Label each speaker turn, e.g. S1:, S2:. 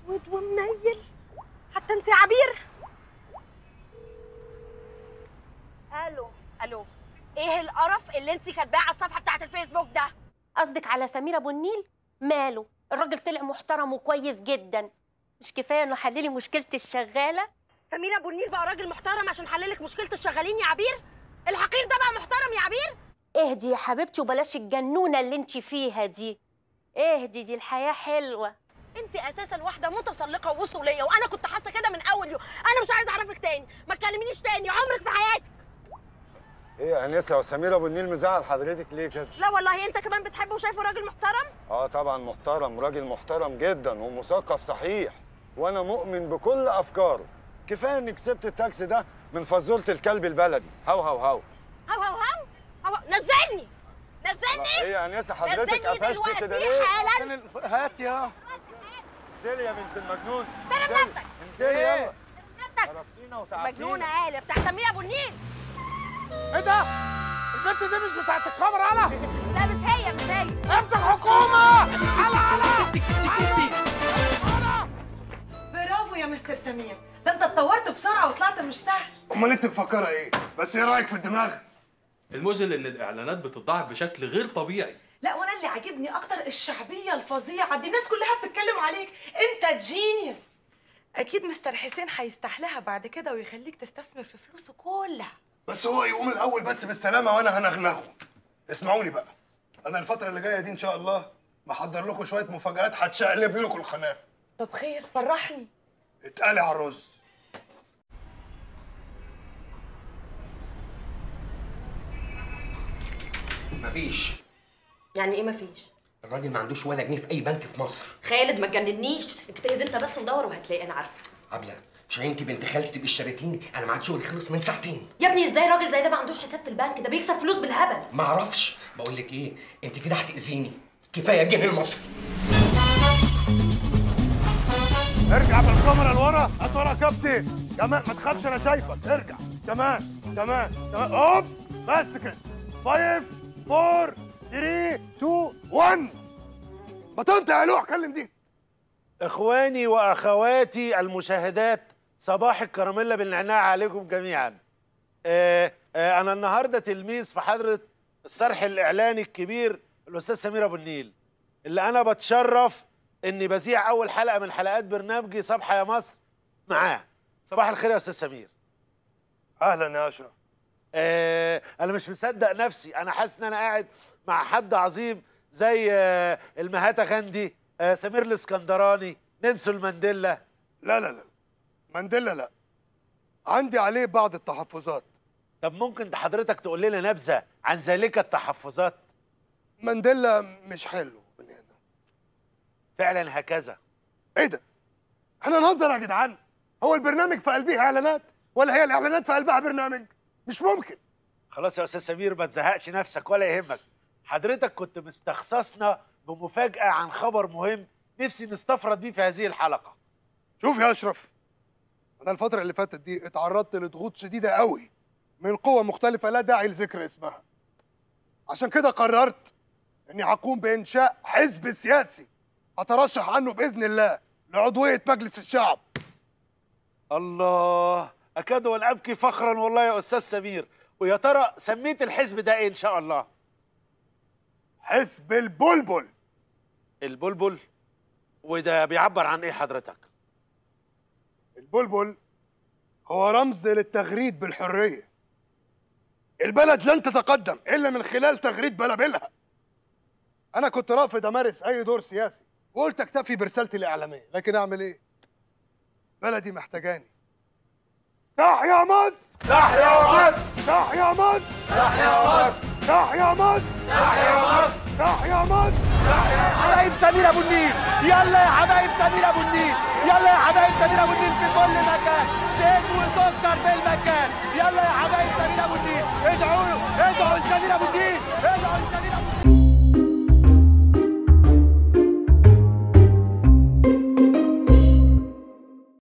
S1: اسود ومنيل، حتى انت يا عبير. الو الو، ايه القرف اللي انت كاتباه على الصفحة بتاعت الفيسبوك ده؟
S2: قصدك على سمير ابو النيل؟ ماله؟ الراجل طلع محترم وكويس جدا، مش كفاية انه حللي مشكلة الشغاله؟
S1: سمير ابو النيل بقى راجل محترم عشان حللك مشكلة الشغالين يا عبير؟ الحقير ده بقى محترم يا عبير؟
S2: اهدي يا حبيبتي وبلاش الجنونه اللي انت فيها دي، اهدي، دي الحياة حلوة.
S1: انت اساسا واحدة متسلقه ووصوليه، وانا كنت حاسه كده من اول يوم. انا مش عايزه اعرفك تاني، ما تكلمنيش تاني عمرك في حياتك.
S3: ايه يا انسه، وسمير ابو النيل مزعل حضرتك ليه كده؟
S1: لا والله انت كمان بتحبه وشايفه راجل محترم؟
S3: اه طبعا محترم، راجل محترم جدا ومثقف صحيح، وانا مؤمن بكل افكاره. كفاية اني كسبت التاكسي ده من فزوره الكلب البلدي. هو هو هو
S1: هو هو هو هو. نزلني نزلني.
S3: ايه يا انسه حضرتك قفشتي كده ليه؟
S1: حالا.
S4: هات يا
S3: انزلي يا بنت المجنون،
S1: احترم نفسك،
S3: انزلي يلا.
S1: عرفتينا وتعبتينا. مجنونة قال بتاع سمير ابو النيل.
S4: ايه ده؟ البنت دي مش بتاعت الكاميرا؟ انا
S1: لا مش هي، مش هي.
S4: امسك حكومة. على على على.
S5: برافو يا مستر سمير، ده انت اتطورت بسرعة وطلعت مش سهل.
S6: امال انت مفكرة ايه؟ بس ايه رايك في الدماغ؟
S7: المذل ان الاعلانات بتتضاعف بشكل غير طبيعي.
S5: لا وانا اللي عاجبني اكتر الشعبية الفظيعة دي، الناس كلها بتتكلم عليك، انت genius. اكيد مستر حسين هيستحلها بعد كده ويخليك تستثمر في فلوسه كلها.
S6: بس هو يقوم الاول بس بالسلامة وانا هنغنغه. اسمعوني بقى، انا الفترة اللي جاية دي ان شاء الله محضر لكم شوية مفاجآت هتشقلب لكم القناة.
S5: طب خير، فرحني.
S6: اتقلي على الرز.
S8: مفيش.
S1: يعني ايه مفيش؟
S8: الراجل ما عندوش ولا جنيه في اي بنك في مصر.
S1: خالد ما تجننيش، اجتهد انت بس ودور وهتلاقي، انا عارفه.
S8: عبله مش انت بنت خالتي تبقي اشتريتيني؟ انا معاد شغلي خلص من ساعتين.
S1: يا ابني ازاي راجل زي ده ما عندوش حساب في البنك؟ ده بيكسب فلوس بالهبل.
S8: ما اعرفش. بقول لك ايه، انت كده هتاذيني. كفاية الجنيه المصري.
S6: ارجع بالكاميرا لورا، هات ورا يا كابتن. كمان ما تخافش انا شايفك، ارجع. تمام تمام تمام، هوب بس كده. 5 4 3 2 1. ما تنطق يا لوح، كلم دي.
S4: اخواني واخواتي المشاهدات، صباح الكراميلا بالنعناع عليكم جميعا. انا النهارده تلميذ في حضره الصرح الاعلاني الكبير الاستاذ سمير ابو النيل، اللي انا بتشرف اني بذيع اول حلقة من حلقات برنامجي صبحة يا مصر معاه. صباح الخير يا استاذ سمير.
S6: اهلا يا اشرف.
S4: انا مش مصدق نفسي، انا حاسس ان انا قاعد مع حد عظيم زي المهاتا غاندي، سمير الاسكندراني، نيلسون مانديلا.
S6: لا لا لا، مانديلا لا، عندي عليه بعض التحفظات.
S4: طب ممكن حضرتك تقول لنا نبذه عن ذلك التحفظات؟
S6: مانديلا مش حلو من هنا.
S4: فعلا هكذا.
S6: ايه ده؟ احنا نهزر يا جدعان؟ هو البرنامج في قلبية اعلانات ولا هي الاعلانات في قلبها برنامج؟ مش ممكن.
S4: خلاص يا استاذ سمير ما تزهقش نفسك ولا يهمك. حضرتك كنت مستخصصنا بمفاجأة عن خبر مهم نفسي نستفرد بيه في هذه الحلقة.
S6: شوف يا أشرف، أنا الفترة اللي فاتت دي اتعرضت لضغوط شديدة قوي من قوى مختلفة لا داعي لذكر اسمها. عشان كده قررت إني هقوم بإنشاء حزب سياسي أترشح عنه بإذن الله لعضوية مجلس الشعب.
S4: الله، أكاد وأن أبكي فخرا والله يا أستاذ سمير. ويا ترى سميت الحزب ده إيه إن شاء الله؟
S6: حزب البلبل.
S4: البلبل؟ وده بيعبر عن ايه حضرتك؟
S6: البلبل هو رمز للتغريد بالحرية. البلد لن تتقدم إلا من خلال تغريد بلابلها. أنا كنت رافض أمارس أي دور سياسي وقلت أكتفي برسالتي الإعلامية، لكن أعمل إيه؟ بلدي محتاجاني. تحيا مصر! تحيا مصر! تحيا مصر! تحيا مصر! تحيا مصر! تحيا مصر! تحيا مصر!
S9: حبايب سمير ابو النيل، يلا يا حبايب سمير ابو النيل، يلا يا حبايب سمير ابو النيل في كل مكان، زيت وسكر في المكان، يلا يا حبايب سمير ابو النيل، ادعوا له، ادعوا لسمير ابو النيل، ادعوا لسمير.